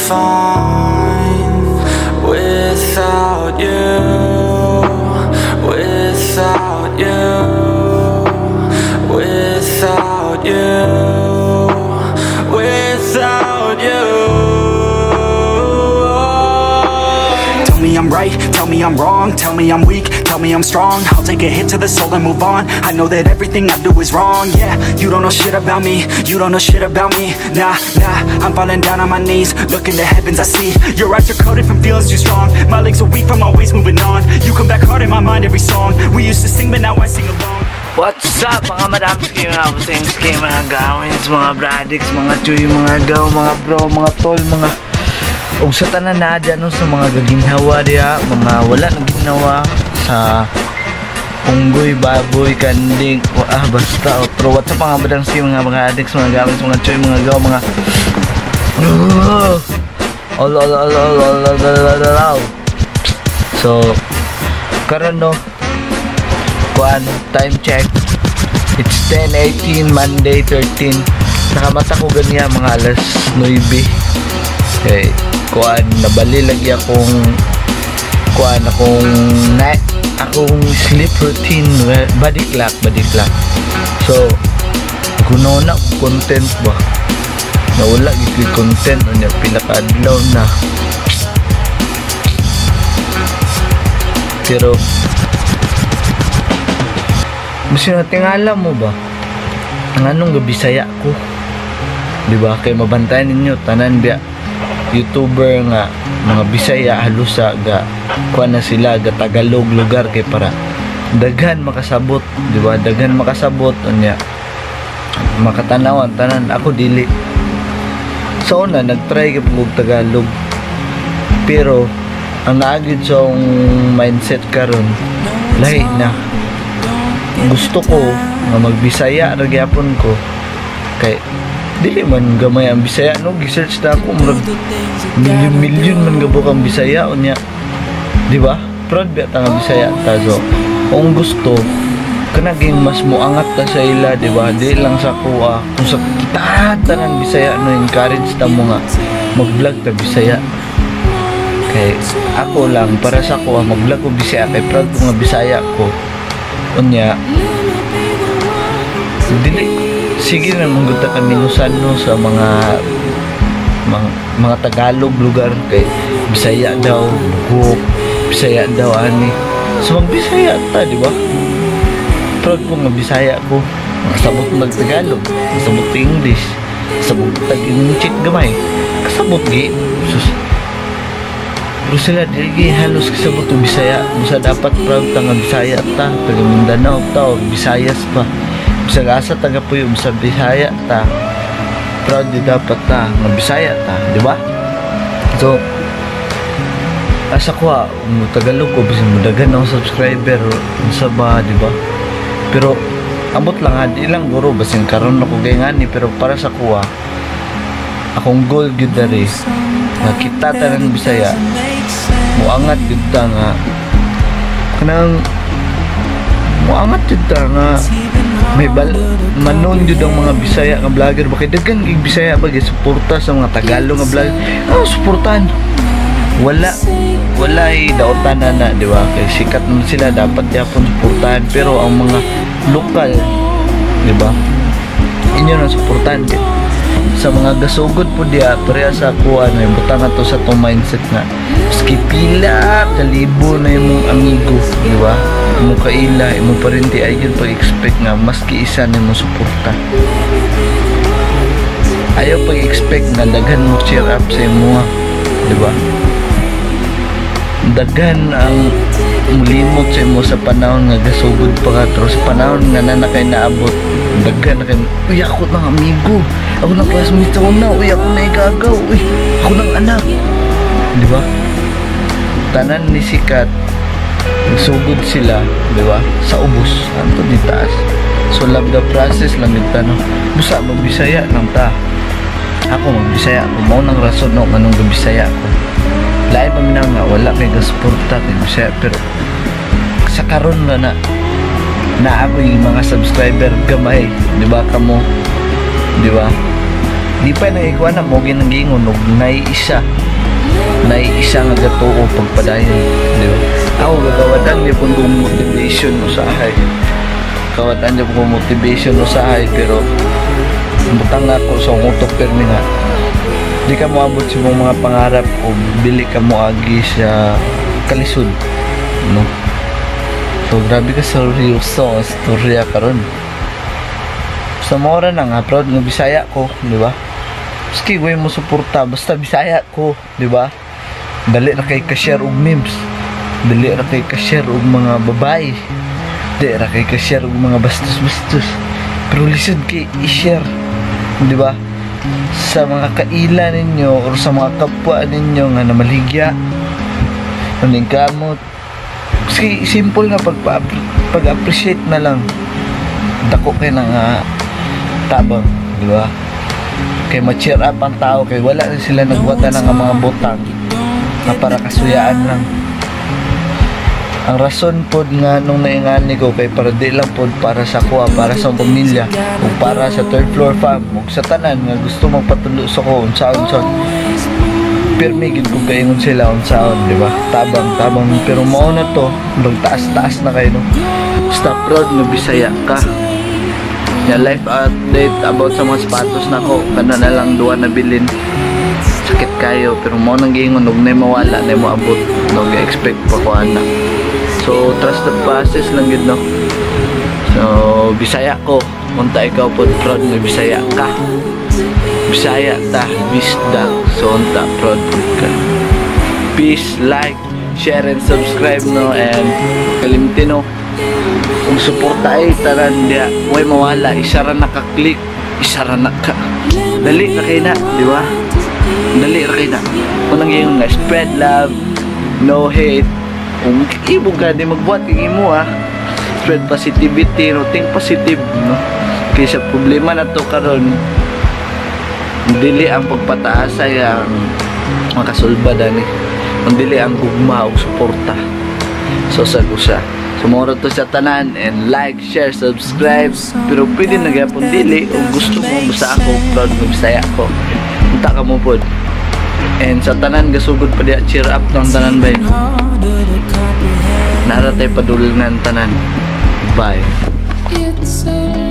fine without you, without you, without you, without you. Tell me I'm right, tell me I'm wrong, tell me I'm weak, tell me I'm strong. I'll take a hit to the soul and move on. I know that everything I do is wrong, yeah. You don't know shit about me, you don't know shit about me. Nah, I'm falling down on my knees. Look in the heavens, I see your eyes are coated from feelings too strong. My legs are weak from always moving on. You come back hard in my mind every song. We used to sing, but now I sing along. What's up, mga madamski, mga busengski, mga gawins, mga bradix, mga chuy, mga gaw, mga bro, mga tol, mga ug sa tanan na dyan, no, sa mga gaginhawa diha, mga wala na ginhawa sa unggoy, baboy, kanding, basta otro. What's up, mga madamski, mga addicts, mga gawins, mga chuy, mga gaw, mga all all all all all all all all, all, all. So karon, no, kuan, time check, it's 10:18, Monday 13. Nakamata ko ganiya mga alas 9 kay kuan, nabali lagi akong kuan, akong night, akong sleep routine, body clock, body clock. So kuno na content ba, nawala gid ko'y content unya pila ka adlaw na, pero Basta tingala mo ba? Ang anong gabisaya ko? Di ba? Kay mabantayan ninyo tanan biya YouTuber nga mga Bisaya, halos sa ga kuan na sila, ga Tagalog lugar kay para daghan makasabot, di ba? Daghan makasabot unya makatanawan tanan. Ako dili. Sa una nagtry ka og Tagalog, pero ang naagid sa akong mindset karon, lahi na. Gusto ko nga magbisaya ra gyapon ko kay dili man gamay ang Bisaya, no? Gi-search na ako, murag milyon-milyon man gabok ang Bisaya unya, di ba? Proud ba ta nga Bisaya ta? So kung gusto kanaging mas moangat ta sa ila, di ba? Di lang sa kuha kung sa kita tanan Bisaya, no? Encourage ta mo nga mag-vlog ta Bisaya kay ako lang, para sa kuha mag-vlog ko Bisaya kay proud ko nga Bisaya ko. Unya dili sige na mangguta kami nusan, no, sa mga Tagalog lugar kay Bisaya daw buhok, Bisaya daw ani. So magbisaya ta, di ba? Proud ko nga Bisaya ko, makasabot mag Tagalog, kasabot English, kasabot tag Inchik gamay, kasabot gi sus. Pero sila dili halos kasabot og Bisaya. Busa dapat proud ta nga Bisaya ta, taga Mindanao ta o Visayas pa. Bisag asa taga puyo sa Bisaya ta. Proud di dapat ta nga Bisaya ta, di ba? So asa ko mo Tagalog ko bisan mo daghan ang subscriber unsa ba, di ba? Pero ambot lang ha, di lang guro basin karon ako kay ngani, pero para sa kuha akong goal gyud diri nga kita tanan Bisaya muangat gyud ta nga kanang muangat gyud ta nga may bal manon gyud ang mga Bisaya nga vlogger ba kay daghan gig Bisaya ba suporta sa mga Tagalog nga vlogger. Oh, suportahan, wala walay daotan na na, di ba? Kay sikat man sila, dapat yapon suportahan, pero ang mga lokal, di ba, inyo na suportahan. Kay sa mga gasugod po diya, pareha sa kuha na butang ato sa tong mindset nga maski pila kalibo na imong amigo, di ba, imong kaila, imong parente, ay yun pag-expect nga maski isa na imong suporta. Ayaw pag-expect nga daghan mo cheer up sa imo, di ba? Daghan ang mulimot sa imo sa panahon nga gasugod pa ka, pero sa panahon nga na kay naabot, daghan na kay, "Uy, ako ng amigo, ako ng classmate ako na, uy, ako na igagaw, uy, ako ng anak," di ba? Tanan ni sikat, nagsugod sila, di ba, sa ubos anto di taas. So love the process lang yun ta, no? Busa magbisaya lang ta. Ako magbisaya ako, mao nang rason, no, nganong gabisaya ako. Lain pa minang nga wala kay gasuporta kay Bisaya, pero sa karon na na na ako yung mga subscriber gamay, di ba, kamo, di ba? Di pa na ikuan na mo ginang og nay isa nga gatuo pagpadayon, di ba? Ako gagawatan gyapon kong motivation usahay. Kawatan gyapon kong motivation usahay, pero butang ako sa utok permi nga di ka moabot sa imong mga pangarap o dili ka moagi sa kalisod, no? So grabe ka seryoso ang istorya karon. Sa mora na nga, proud nga Bisaya ko, di ba? Maski way mo suporta, basta Bisaya ko, di ba? Dali ra kay ka-share og memes, dali ra kay ka-share og mga babae, dali ra kay ka-share og mga bastos-bastos, pero lisod kay i-share, di ba, sa mga kaila ninyo or sa mga kapwa ninyo nga namaligya maning kamot. Maski simple nga pag-appreciate na lang, dako kay na nga tabang, di ba? Kay ma-cheer up ang tao kay wala na sila nagwata ng mga butang na para kasuyaan lang. Ang rason pod nga nung naingani ko kay para di lang pod para sa kuha, para sa pamilya ug para sa third floor fam ug sa tanan nga gusto magpatulo sa ko unsaon sa pirmi gid ko kaingon sila unsaon, di ba? Tabang tabang, pero mao na to, taas-taas na kayo, no? Basta proud nga Bisaya ka. Ya, life update about sa mga sapatos nako, kana na lang duha na bilin. Sakit kayo, pero mao nang giingon og nay mawala nay moabot, no? Expect pa ko ana. So trust the process lang gid, no? So Bisaya ko, unta ikaw pod proud nga Bisaya ka. Bisaya ta, bisdak. So unta proud pud ka. Peace, like, share and subscribe, no? And kalimti, no, kung suporta ay tanan diya, way mawala. Isa ra naka-click, isa ra naka dali ra kay na, di ba? Dali ra kay na. Kung nang ingon nga spread love, no hate. Kung ibog ka di magbuhat kay imo, ah, spread positivity, no? Think positive, no? Kaysa problema na to karon, dili ang pagpataas ay ang makasulba dani, kung dili ang gugma ug suporta. So sa usa. So mao to sa tanan and like, share, subscribe. Pero pwede na gyapon dili kung gusto mo, basta ako proud nga Bisaya ko. Unta ka mo pod. And sa tanan gasugod pa diya, cheer up ng tanan bay. Nara tay padulngan tanan. Bye. It's a